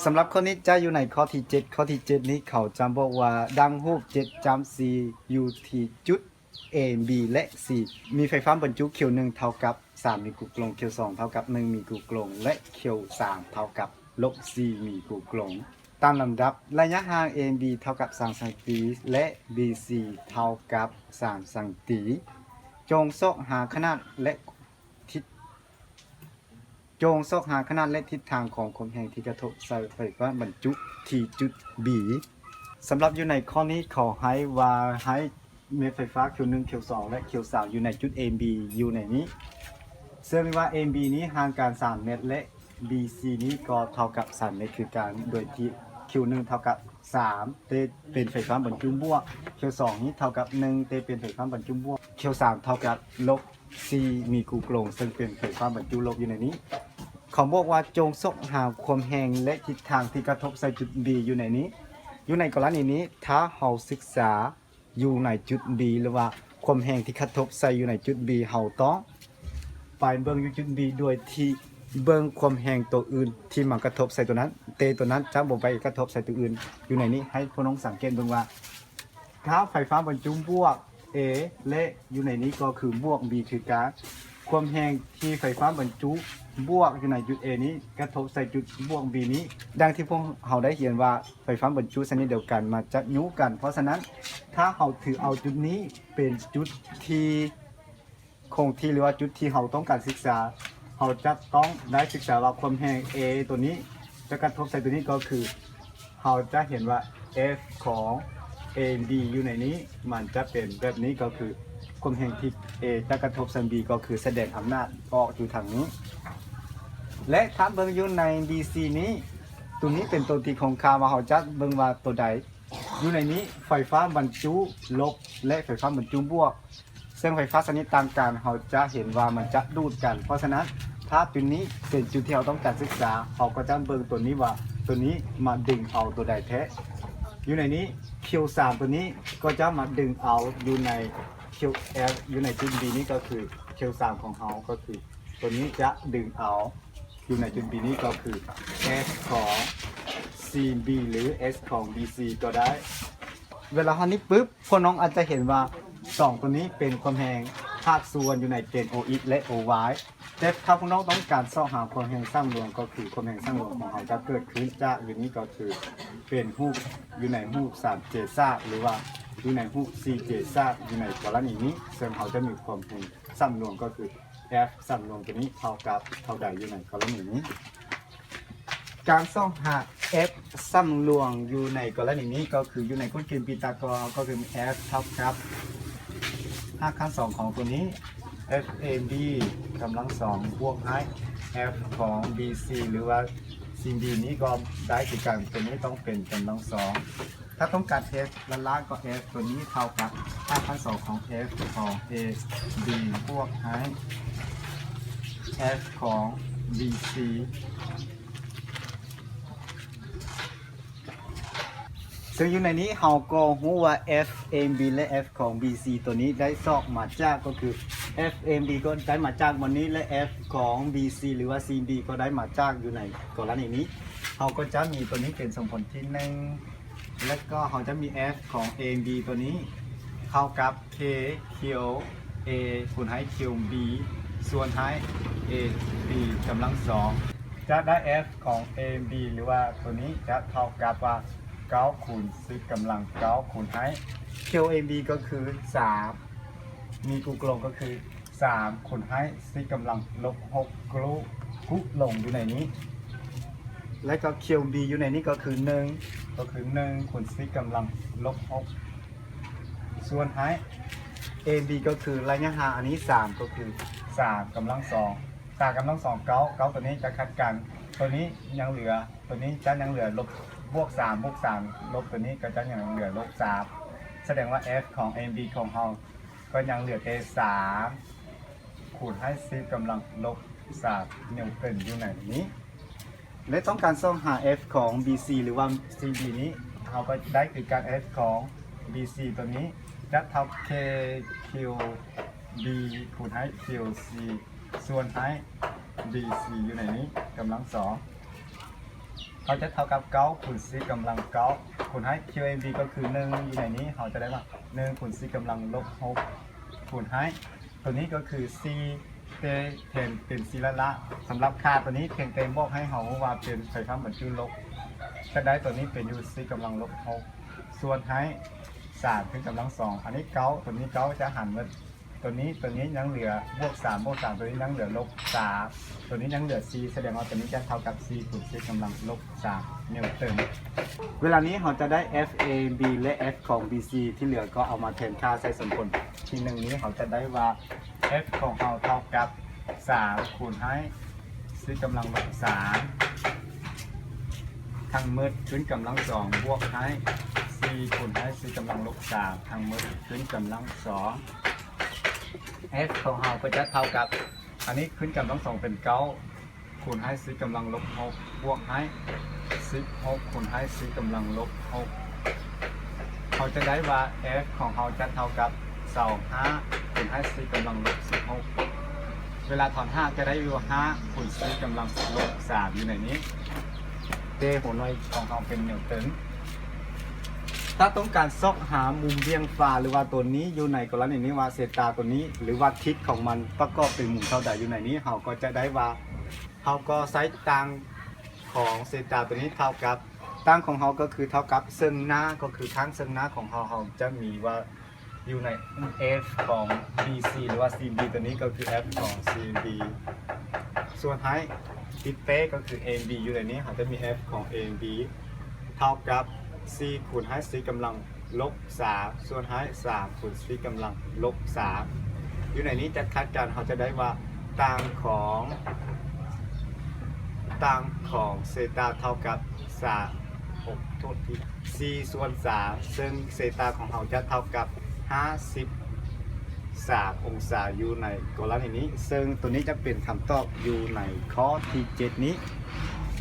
ສຳລັບຂໍ້ນີ້ຈະຢູ່ໃນຂໍ້ທີເຈັດ. ຂໍ້ທີເຈັດນີ້ເຂົາຈະບອກວ່າ ດັ່ງຮູບເຈັດຈ້ຳສີ່ ຢູ່ທີ່ຈຸດ A B ແລະ C ມີໄຟຟ້າບັນຈຸ Q ໜຶ່ງເທົ່າກັບສາມມີໂກກາງ, Q ສອງເທົ່າກັບໜຶ່ງມີໂກກາງ ແລະ Q ສາມເທົ່າກັບລົບສີ່ມີໂກກາງ. ຕາມລຳດັບ, ໄລຍະຫ່າງ A B ເທົ່າກັບສາມຊັງຕີ ແລະ B C ເທົ່າກັບສາມຊັງຕີ. ຈົ່ງຊອກຫາຂະໜາດ ແລະ ທິດ ຈົ່ງຊອກຫາຂະໜາດ ແລະ ທິດທາງຂອງຄວາມແຮງທີ່ກະທົບໃສ່ໄຟຟ້າບັນຈຸທີ່ຈຸດ B. ສຳລັບຢູ່ໃນຂໍ້ນີ້ ເຂົາໃຫ້ວ່າໃຫ້ເມັດໄຟຟ້າ Q ໜຶ່ງ Q ສອງ ແລະ Q ສາມ ຢູ່ໃນຈຸດ A B ຢູ່ໃນນີ້, ເຊິ່ງວ່າ A B ນີ້ຫ່າງກັນສາມເມັດ ແລະ B C ນີ້ກໍເທົ່າກັບສາມເມັດຄືກັນ, ໂດຍທີ່ Q ໜຶ່ງເທົ່າກັບສາມ ແຕ່ເປັນໄຟຟ້າບັນຈຸບວກ, Q ສອງນີ້ເທົ່າກັບໜຶ່ງ ແຕ່ເປັນໄຟຟ້າບັນຈຸບວກ, Q ສາມເທົ່າກັບລົບສີ່ມີໂກກາງ ເຊິ່ງເປັນໄຟຟ້າບັນຈຸລົບຢູ່ໃນນີ້. ເຂົາບອກວ່າຈົ່ງຊອກຫາຄວາມແຮງ ແລະ ທິດທາງທີ່ກະທົບໃສ່ຈຸດ B ຢູ່ໃນນີ້. ຢູ່ໃນກໍລະນີນີ້ ຖ້າເຮົາສຶກສາຢູ່ໃນຈຸດ B ຫຼືວ່າຄວາມແຮງທີ່ກະທົບໃສ່ຢູ່ໃນຈຸດ B ເຮົາຕ້ອງໄປເບິ່ງຢູ່ຈຸດ B ໂດຍທີ່ເບິ່ງຄວາມແຮງໂຕອື່ນທີ່ມາກະທົບໃສ່ໂຕນັ້ນ, ແຕ່ໂຕນັ້ນຈະບໍ່ໄປກະທົບໃສ່ໂຕອື່ນ. ຢູ່ໃນນີ້ໃຫ້ພວກນ້ອງສັງເກດເບິ່ງວ່າ ຖ້າໄຟຟ້າບັນຈຸບວກ A ແລະ ຢູ່ໃນນີ້ກໍຄືບວກ B ຄືກັນ, ຄວາມແຮງທີ່ໄຟຟ້າບັນຈຸບວກຢູ່ໃນຈຸດ A ນີ້ກະທົບໃສ່ຈຸດບວກ B ນີ້, ດັ່ງທີ່ພວກເຮົາໄດ້ຮຽນວ່າ ໄຟຟ້າບັນຈຸຊະນິດດຽວກັນມັນຈະຍູ້ກັນ. ເພາະສະນັ້ນ ຖ້າເຮົາຖືເອົາຈຸດນີ້ເປັນຈຸດທີ່ຄົງທີ່ ຫຼືວ່າຈຸດທີ່ເຮົາຕ້ອງການສຶກສາ, ເຮົາຈະຕ້ອງໄດ້ສຶກສາວ່າຄວາມແຮງ A ໂຕນີ້ຈະກະທົບໃສ່ໂຕນີ້ ກໍຄື ເຮົາຈະເຫັນວ່າ F ຂອງ A B ຢູ່ໃນນີ້ ມັນຈະເປັນແບບນີ້, ກໍຄືຄວາມແຮງທີ່ A ຈະກະທົບໃສ່ B ກໍຄືສະແດງອຳນາດອອກຢູ່ທາງນີ້. ແລະ ຖ້າເບິ່ງຢູ່ໃນ B C ນີ້, ໂຕນີ້ເປັນໂຕທີ່ຄົງຄ່າວ່າເຮົາຈະເບິ່ງວ່າໂຕໃດ. ຢູ່ໃນນີ້ ໄຟຟ້າບັນຈຸລົບ ແລະ ໄຟຟ້າບັນຈຸບວກ, ເຊິ່ງໄຟຟ້າຊະນິດຕ່າງກັນ ເຮົາຈະເຫັນວ່າມັນຈະດູດກັນ. ເພາະສະນັ້ນ ຖ້າຈຸດນີ້ເປັນຈຸດທີ່ເຮົາຕ້ອງການສຶກສາ, ເຮົາກໍຈະເບິ່ງໂຕນີ້ວ່າໂຕນີ້ມາດຶງເອົາໂຕໃດແທ້. ຢູ່ໃນນີ້ Q ສາມໂຕນີ້ກໍຈະມາດຶງເອົາຢູ່ໃນ Q F ຢູ່ໃນຈຸດ B ນີ້ ກໍຄື Q ສາມຂອງເຮົາ ກໍຄືໂຕນີ້ຈະດຶງເອົາຢູ່ໃນຈຸດ B ນີ້ ກໍຄື F ຂອງ C B ຫຼື S ຂອງ B C ກໍໄດ້. ເວລາເຮົານີ້ປຶບ ພວກນ້ອງອາດຈະເຫັນວ່າສອງໂຕນີ້ເປັນຄວາມແຮງພາກສ່ວນຢູ່ໃນເກນ O X ແລະ O Y. ແຕ່ຖ້າພວກນ້ອງຕ້ອງການຊອກຫາຄວາມແຮງສ່ຳລວມ ກໍຄືຄວາມແຮງສ່ຳລວມຂອງເຮົາຈະເກີດຂຶ້ນຈາກຢູ່ນີ້ ກໍຄືເປັນຮູບ ຢູ່ໃນຮູບສາມເຈສາກ ຫຼືວ່າຢູ່ໃນຮູບສີ່ເຈສາກ ຢູ່ໃນກໍລະນີນີ້, ເຊິ່ງເຮົາຈະມີຄວາມແຮງສ່ຳລວມ ກໍຄື F ສ່ຳລວມໂຕນີ້ເທົ່າກັບເທົ່າໃດຢູ່ໃນກໍລະນີນີ້. ການຊອກຫາ F ສ່ຳລວມຢູ່ໃນກໍລະນີນີ້ ກໍຄືຢູ່ໃນກົດເກນປີຕາກໍ ກໍຄື F ເທົ່າກັບຮາກຂັ້ນສອງຂອງໂຕນີ້ F A B ກຳລັງສອງ ບວກໃຫ້ F ຂອງ B C ຫຼືວ່າ C B ນີ້ກໍໄດ້ຄືກັນ, ໂຕນີ້ຕ້ອງເປັນກຳລັງສອງ. ຖ້າຕ້ອງການ F ລ້ານໆ ກໍ F ໂຕນີ້ເທົ່າກັບຮາກຂັ້ນສອງຂອງ F ຂອງ A B ບວກໃຫ້ F ຂອງ B C. ເຊິ່ງຢູ່ໃນນີ້ເຮົາກໍຮູ້ວ່າ F A B ແລະ F ຂອງ B C ໂຕນີ້ໄດ້ຊອກມາຈາກ ກໍຄື F A B ກໍໄດ້ມາຈາກບ່ອນນີ້ ແລະ F ຂອງ B C ຫຼືວ່າ C B ກໍໄດ້ມາຈາກຢູ່ໃນກໍລະນີນີ້. ເຮົາກໍຈະມີໂຕນີ້ເປັນສົມຜົນທີໜຶ່ງ ແລະກໍເຮົາຈະມີ F ຂອງ A B ໂຕນີ້ເທົ່າກັບ K Q A ຄູນໃຫ້ Q B ສ່ວນໃຫ້ A B ກຳລັງສອງ ຈະໄດ້ F ຂອງ A B ຫຼືວ່າໂຕນີ້ຈະເທົ່າກັບວ່າ ເກົ້າຄູນ ສິບກຳລັງເກົ້າ ຄູນໃຫ້ Q A B ກໍຄື ສາມ ມີຄູ່ກະລົມກໍຄື ສາມ ຄູນໃຫ້ ສິບກຳລັງລົບຫົກ ກຸ ກຸລົມຢູ່ໃນນີ້ ແລະກໍ Q B ຢູ່ໃນນີ້ກໍຄື ໜຶ່ງ ກໍຄື ໜຶ່ງ ຄູນ ສິບກຳລັງລົບຫົກ ສ່ວນໃຫ້ A B ກໍຄືໄລຍະຫ່າງອັນນີ້ ສາມ ກໍຄື ສາມກຳລັງສອງ ສາມກຳລັງສອງ ເກົ້າ ເກົ້າໂຕນີ້ຈະຂັດກັນ ໂຕນີ້ຍັງເຫຼືອ ໂຕນີ້ຈະຍັງເຫຼືອລົບ ບວກສາມ ບວກສາມ ລົບໂຕນີ້ກໍຈະຍັງເຫຼືອລົບສາມ ສະແດງວ່າ F ຂອງ A B ຂອງເຮົາ ກໍຍັງເຫຼືອແຕ່ ສາມ ຄູນໃຫ້ ສິບກຳລັງລົບສາມ ນິວຕັນຢູ່ໃນນີ້ ແລະຕ້ອງການຊອກຫາ F ຂອງ B C ຫຼືວ່າ C B ນີ້ ເຮົາກໍໄດ້ຄືກັນ F ຂອງ B C ໂຕນີ້ຈະເທົ່າ K Q B ຄູນໃຫ້ Q C ສ່ວນໃຫ້ B C ຢູ່ໃນນີ້ກຳລັງສອງ ເຮົາຈະເທົ່າກັບເກົ້າຄູນ c ກຳລັງເກົ້າ ຄູນໃຫ້ Q A B ກໍຄືໜຶ່ງ ຢູ່ໃນນີ້ເຮົາຈະໄດ້ວ່າໜຶ່ງຄູນ c ກຳລັງລົບຫົກ ຄູນໃຫ້ ຕົວນີ້ກໍຄືສີ່ ແຕ່ແທນເປັນສີ່ລ້າໆ ສຳລັບຄ່າຕົວນີ້ພຽງແຕ່ບອກໃຫ້ເຮົາຮູ້ວ່າເປັນໄຟຟ້າບັນຈຸລົບ ຈະໄດ້ຕົວນີ້ເປັນຢູ່ c ກຳລັງລົບຫົກ ສ່ວນໃຫ້ສາມຂຶ້ນກຳລັງສອງ ອັນນີ້ເກົ້າ ຕົວນີ້ເກົ້າຈະຫານໝົດ ຕົວນີ້ ຕົວນີ້ຍັງເຫຼືອບວກສາມ ບວກສາມ ຕົວນີ້ຍັງເຫຼືອລົບສາມ ຕົວນີ້ຍັງເຫຼືອສີ່ ສະແດງວ່າຕົວນີ້ຈະເທົ່າກັບສີ່ຄູນ c ກຳລັງລົບສາມນິວເຕີນ. ເວລານີ້ເຮົາຈະໄດ້ f A B ແລະ f ຂອງ B C ທີ່ເຫຼືອກໍເອົາມາແທນຄ່າໃສ່ສົມຜົນທີໜຶ່ງນີ້ ເຮົາຈະໄດ້ວ່າ f ຂອງເຮົາເທົ່າກັບສາມຄູນໃຫ້ c ກຳລັງລົບສາມ ທັງໝົດຂຶ້ນກຳລັງສອງ ບວກໃຫ້ສີ່ຄູນໃຫ້ c ກຳລັງລົບສາມ ທັງໝົດຂຶ້ນກຳລັງສອງ f ຂອງເຮົາກໍຈະເທົ່າກັບ ອັນນີ້ຂຶ້ນກຳລັງສອງເປັນເກົ້າ ຄູນໃຫ້ c ກຳລັງລົບຫົກ ບວກໃຫ້ສິບຫົກຄູນໃຫ້ c ກຳລັງລົບຫົກ ເຮົາຈະໄດ້ວ່າ f ຂອງເຮົາຈະເທົ່າກັບຊາວຫ້າຄູນໃຫ້ c ກຳລັງລົບສິບຫົກ ເວລາຖອນຮາກຈະໄດ້ຢູ່ຫ້າຄູນ c ກຳລັງລົບສາມ ຢູ່ໃນນີ້ ແຕ່ຫົວໜ່ວຍຂອງເຮົາເປັນນິວເຕີນ. ຖ້າຕ້ອງການຊອກຫາມຸມບ່ຽງຝາ ຫຼືວ່າຕົວນີ້ ຢູ່ໃນກໍລະນີນີ້ວ່າເຊຕາຕົວນີ້ ຫຼືວ່າທິດຂອງມັນປະກອບເປັນມຸມເທົ່າໃດ ຢູ່ໃນນີ້ ເຮົາກໍຈະໄດ້ວ່າ ເຮົາກໍໃຊ້ຕ່າງຂອງເຊຕາຕົວນີ້ເທົ່າກັບ ຕ່າງຂອງເຮົາກໍຄືເທົ່າກັບເຊິ່ງໜ້າ ກໍຄືຂ້າງເຊິ່ງໜ້າຂອງເຮົາ ເຮົາຈະມີວ່າຢູ່ໃນ f ຂອງ B C ຫຼືວ່າ C B ຕົວນີ້ກໍຄື f ຂອງ C B ສ່ວນໃຫ້ຕິດເປ້ກໍຄື A B ຢູ່ໃນນີ້ ເຮົາຈະມີ f ຂອງ A B ເທົ່າກັບສີ່ຄູນໃຫ້ c ກຳລັງລົບສາມ ສ່ວນໃຫ້ສາມຄູນ c ກຳລັງລົບສາມ ຢູ່ໃນນີ້ຈະຂັດກັນ ເຮົາຈະໄດ້ວ່າຕ່າງຂອງ ຕ່າງຂອງເຊຕາເທົ່າກັບສາມ ໂອ້ ໂທດທີ ສີ່ສ່ວນສາມ ເຊິ່ງເຊຕາຂອງເຮົາຈະເທົ່າກັບຫ້າສິບສາມອົງສາ ຢູ່ໃນກໍລະນີນີ້ ເຊິ່ງຕົວນີ້ຈະເປັນຄຳຕອບຢູ່ໃນຂໍ້ທີເຈັດນີ້.